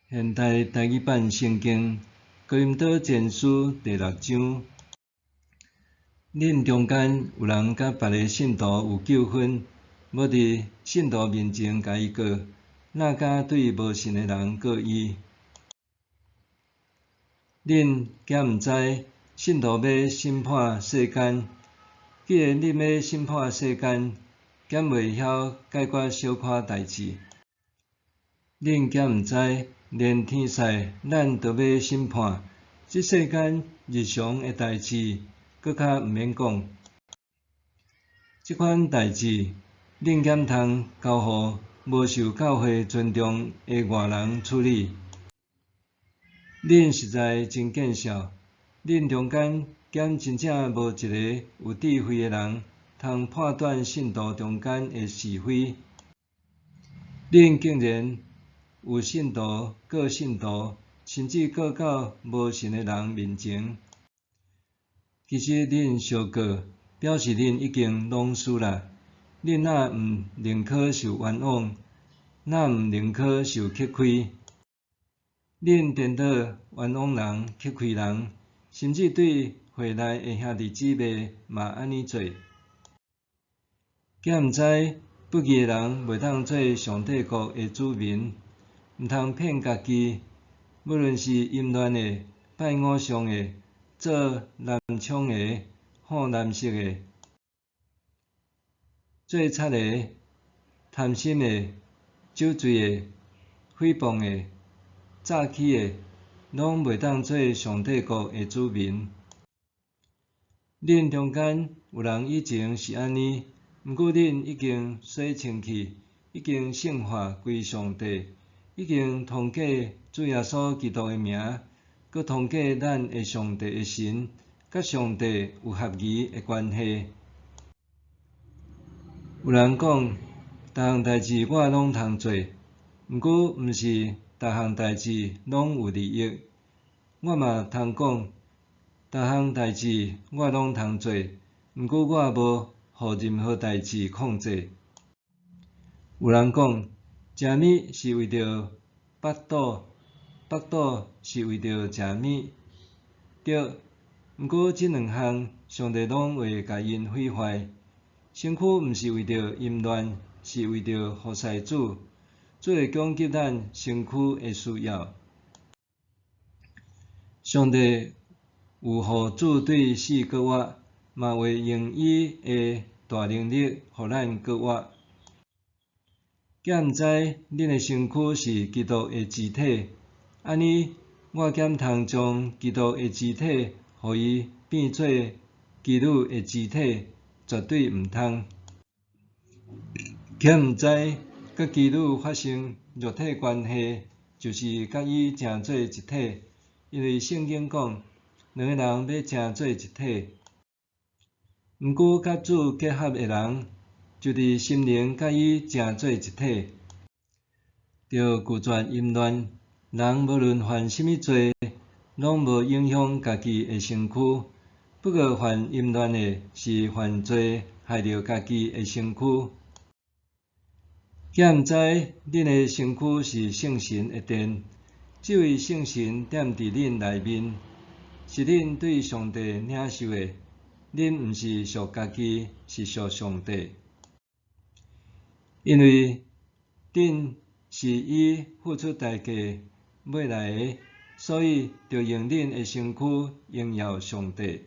現代台語版聖經哥林多前書第六章。恁中間有人佮別个信徒有糾紛，無佇信徒面前共伊告，哪敢對無信的人告伊？恁敢毋知信徒欲審判世間？既然恁欲審判世間，敢袂曉解決小可代誌？恁敢毋知，連天使咱都欲審判，這世間日常的代誌，閣較毋免講。這款代誌，恁敢通交予無受教會尊重的外人處理？恁實在真見笑！恁中間敢真正無一个有智慧的人，通判斷信徒中間的是非？恁竟然有信徒告信徒，甚至告到無信的人面前。其實恁相告，表示恁已經攏輸啦。恁若毋寧可受冤枉，若毋寧可受吃虧？恁顛倒冤枉人、吃虧人，甚至對會內的兄弟姊妹嘛按呢做。敢毋知不義的人袂當做上帝國的子民？毋通騙家己，無論是淫亂的、拜偶像的、做男寵的、好男色的、做賊的、貪心的、酒醉的、誹謗的、詐欺的，攏袂當做上帝國的子民。恁中間有人以前是按呢，毋過恁已經洗清氣，已經聖化歸上帝，已經通過主耶穌基督的名，閣通過咱的上帝的神，佮上帝有合宜的關係。有人講，逐項代誌我攏通做，毋過毋是逐項代誌攏有利益。我嘛通講，逐項代誌我攏通做，毋過我無予任何代誌控制。有人講，食物是為著腹肚，腹肚是為著食物。對，毋過這兩項，上帝攏會共𪜶毀壞。身軀毋是為著淫亂，是為著服侍主。主會供給咱身軀的需要。上帝有予主對死閣活，嘛會用伊的大能力予咱閣活。敢毋知恁的身軀是基督的肢體？按呢，我敢通將基督的肢體，予伊變做妓女的肢體？絕對毋通！敢毋知佮妓女發生肉體關係，就是佮伊成做一體？因為聖經講，兩个人欲成做一體。毋過佮主結合的人，就佇心靈佮伊成做一體。著拒絕淫亂，人無論犯啥物罪，攏無影響家己的身軀。不過犯淫亂的是犯罪，害著家己的身軀。敢毋知恁的身軀是聖神的殿？這位聖神踮佇恁內面，是恁對上帝領受的。恁毋是屬家己，是屬上帝。因為恁是以付出代價買來的，所以著用恁的身軀榮耀上帝。